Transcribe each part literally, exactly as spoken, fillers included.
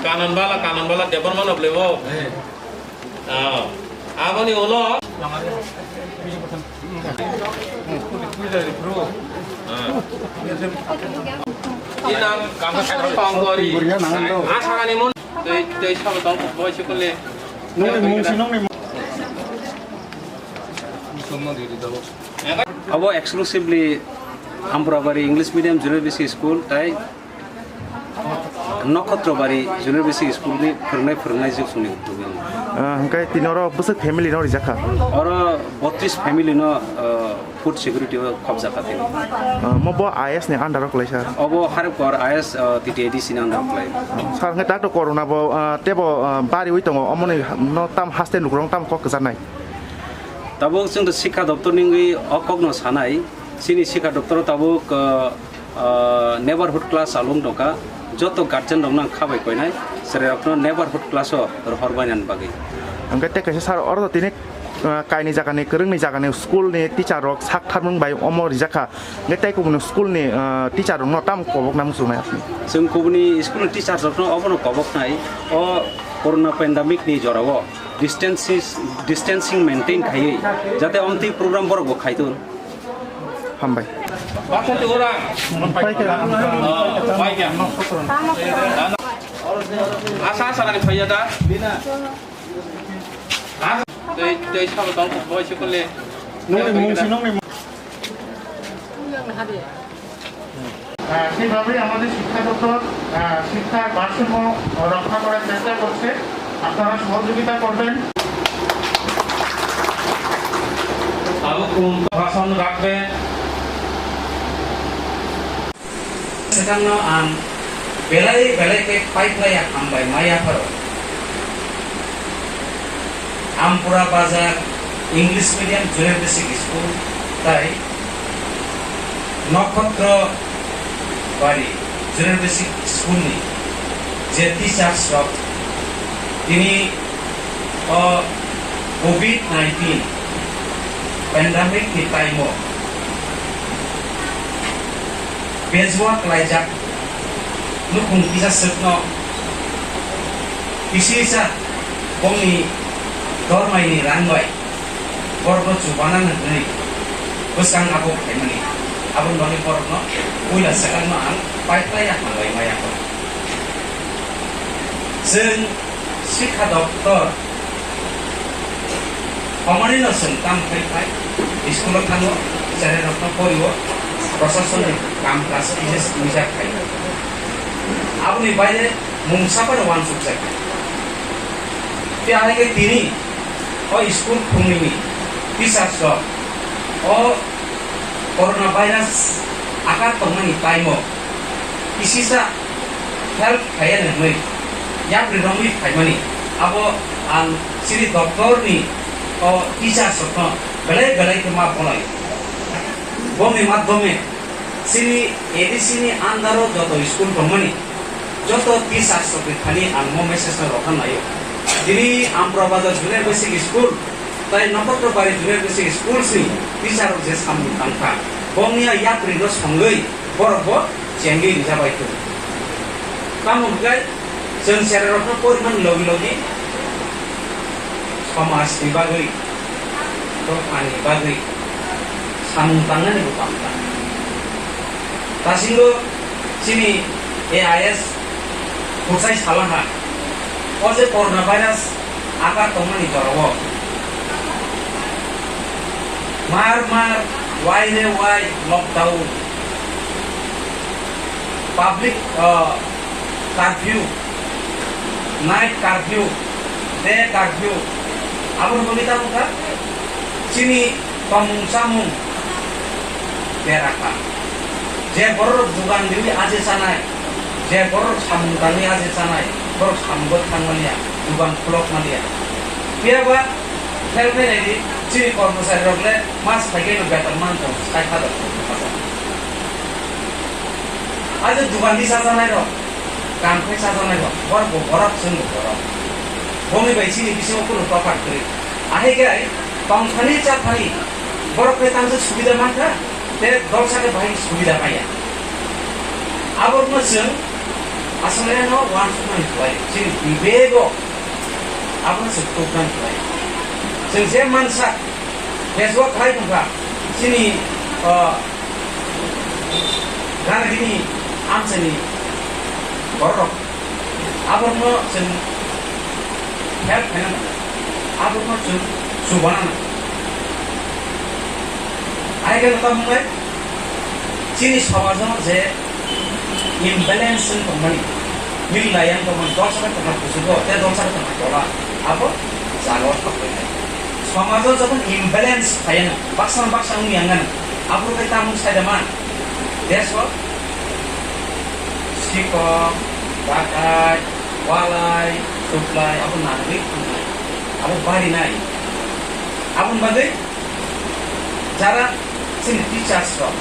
Kanonbala, Kanonbala, Debbarma no bwlaibo. Ah. Aboni ulo. Ah. Inang kangkang kangkori. Asagani mun. Tei, tei sabo tong boi sikole. Nungni mung si nungni mung. Abo exclusively Ampurabari English Medium Junior Basic School tai Nokhotrobari Junior Basic School ni phwrwngnai phwrwngnai jwk songni hwnwi. Ah, hwnkhe tini oro bwswk family no rijak kha? Oro botris family no, ah, food security o khopjak kha tini. Ah, mo bo I S ni under o kwlai sir? Obo Haripkor I S, ah, T T A D C ni under o kwlai. Sir, hwnkhe tak to corona bo, ah, tebo, ah, bariwi tongo, omoni no tam haste lukurok tam kok kwcharnai? Tabuk chwng to Sikha Doptor ni wngwi o kok no sanai. Chini Sikha Doptor o tabuk, ah, ah, neighborhood class along tongkha. Joto guardian rokno ang kha bai koinai, chwrairokno neighborhood class o rohor bainani bagwi. Hwnkhe tei kaisa sir, oro to tini, ah, kaini jagani, kwrwngni jagani school ni teacher rok sak tharmung bai omo rijak kha. Hwnkhe tei kubuni school ni, ah, teacher rokno tamo kobokna muchungnai aswk? Chwng kubuni school ni teacher rokno obono koboknai, o corona pandemic ni jorao distances, distancing maintain khaiwi jate omtwi program borok bo khaitun. Hambai. Asa, asa nani phaiya da. Tei, tei sabo tong boi sikole. Nungni mung si nungni mung. আহ, সেইভাবেই আমাদের শিক্ষা দপ্তর, আহ, শিক্ষার ভারসাম্য রক্ষা করার চেষ্টা করছে। আপনারা সহযোগিতা করবেন। Abo kung bhasan rakbe. Sekarang no ang belai belai ke pipe laya hambai maya pharo. Ampura Bazar English Medium Junior Basic School tai Nokhotro Bari Junior Basic School ni je teachers rok tini o covid nineteen pandemic ni time o bejua klaijak nukhung kisa swkno kisi kisa bongni dormaini rang bai borokno chubana hwnwi bwskang abo khaimani. Aboni bagwi borokno puila swkangno ang paikhlai hambai maya kho. Chwng Sikha Doptor Omonino chwng tamo khai phai, school-o thango, cherairokno porio, proshasonni kam kaisa kisa swijak khai. Aboni baire mungsa phano uansukjak. Tei ahai khe tini o school phungnini teachers rok o corona virus akar tongmani time-o kisisa help khaiya hwnwi yapri romwi phaimani. Abo ang chini doptor ni o teachers rokno belai belai khe ma bolai. Bongni madhyome chini A D C ni under o joto school tongmani joto teachers rokni thani ang mo message no rokha naio. Tini Ampura Bazar Junior Basic School tai Nokhotro Bari Junior Basic School si teacher rok je samung tangkha, bongni a yapri no songwi borok bo chengwi rijabai thung. Tamo hwnkhe chwng cherairokno porimani logi logi somajni bagwi, dophani bagwi samung tangnani bo tangkha. Dasingo chini A I S Kursai salaha, o je corona virus akar tongmani jorao mar mar, wai re wai lockdown, public, ah, curfew, night curfew, day curfew, aboni bagwi tamo kha chini tongmung chamung bera kha. Je borok dugan riwi aje chanai, je borok samung tangwi aje chanai, borok samungo thangmaniya, dugan khulokmaniya. Phiyaba khel phainai di chini kormochari rok le mas phaikhe no beton man tong sai kha da. Aje dugan di sajanai rok, kam khai sajanai rok, borok bo borok, chwng bo borok. Boni bai chini bisingo kunu tophat kwrwi. Ahai khe tongthani chathani borok khe tangsa subida mankha. Tei dolsa khe bahai subida maya. Abono chwng aswk no uansukmani khlai, chini bibego abono chwng tuknani khlai. Chwng je mansa bejua khlai tongkha, chini, o, ganagini amchaini bororok. Abono chwng help khaina nango. Abono chwng chubana nango. Ai khe tamo wngnai, chini somajo je imbalance wng tongmani, mil layang tongmani, dolsa tongmani kuchugo, tei dolsa tongmani tola, abo jagao thok wngnai. Somajo jokhon imbalance khaiyano, baksa baksa wngya wngano, abo khe tamo sai da man. Deso sikok, dakai, walai, suklai, abo nanwi thangnai, abo barinai. Aboni bagwi jara chini teachers rok,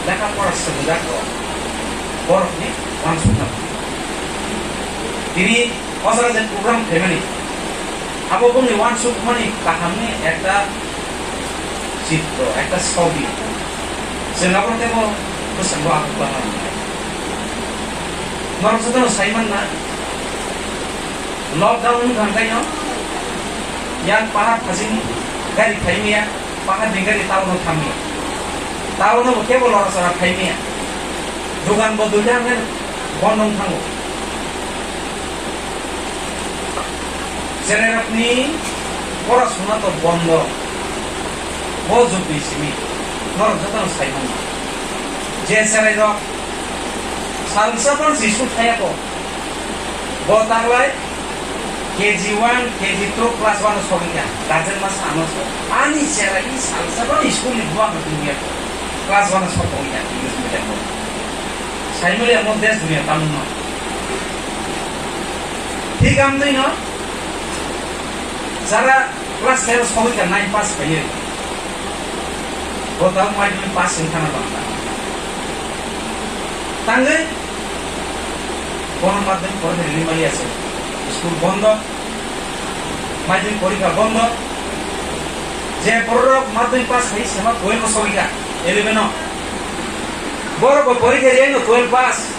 lekha pora swrwngjak rok, borokni uansukna tini o jaga je program khaimani, abo bongni uansukmani kahamni ekta chitro, ekta sobi. Chwng abo teibo bwskango abo kwlangma wngnai. Norok jotono sai manna, lockdown wngkha hwnkhe no yang pahar phasing gari phaimaya, pahar ni gari town o thamya. Town o bo kebo lora chora phaimaya. Dugan bo duida hwnkhe bondo wng thango. Cherairokni porasuna to bondo. Bo jugni simi norok jotono sai mano. Je cherairok salsa phano school thaya kho, bo tanglai K G one, K G two, class one o sogwi kha. Guardian ma sano so. Ani cherai salsa phano school ni buwa kha dunia. Class one o sok tongwi kha English medium o. Sai mali amo desh dunia tamno. Thik amtwi no. Jara class ten sogwi kha nine pass khaiwi. Bo tamo madhyamik pass wng thangna bangkha. Tangwi bono madhyamik porikha rini maliya se. School bondo. Madhyamik porikha bondo. Je borok madhyamik pass khai sema twelve sogwi kha, eleven o. Borok bo porikha riyai no twelve pass.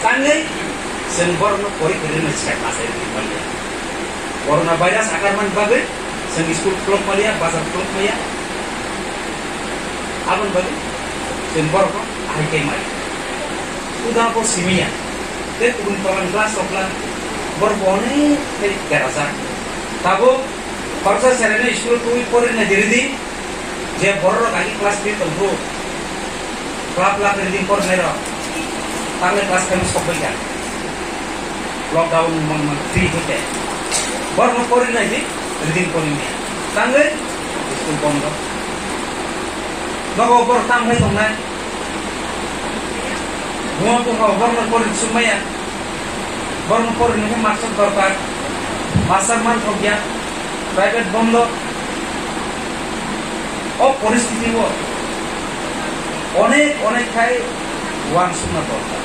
Tangwi chwng borokno porikha rwna se pass ri manya. Corona virus akarmani bagwi chwng school khulok maliya, bazar khulok maya. Aboni bagwi chwng borokno ahai khe maya. Uda bo simiya. Tei kubun tolan class okla borok bo onek khe berajak. Tabuk khoroksa cheraino school twi porinai diridi. Je bororok agi class three tongkhu, club club reading pornai rok, tamni class five sokbai kha, lockdown mon mon free hoite, borokno porinai di, reading porinai, tangwi school bondo. Nogo borok tam khai tongnai, buma bupha borokno porin sukmaya. Borokno porinai khe master dorkar, master manthokya, private bondo. O poristiti o onek onek khai uansukna dorkar.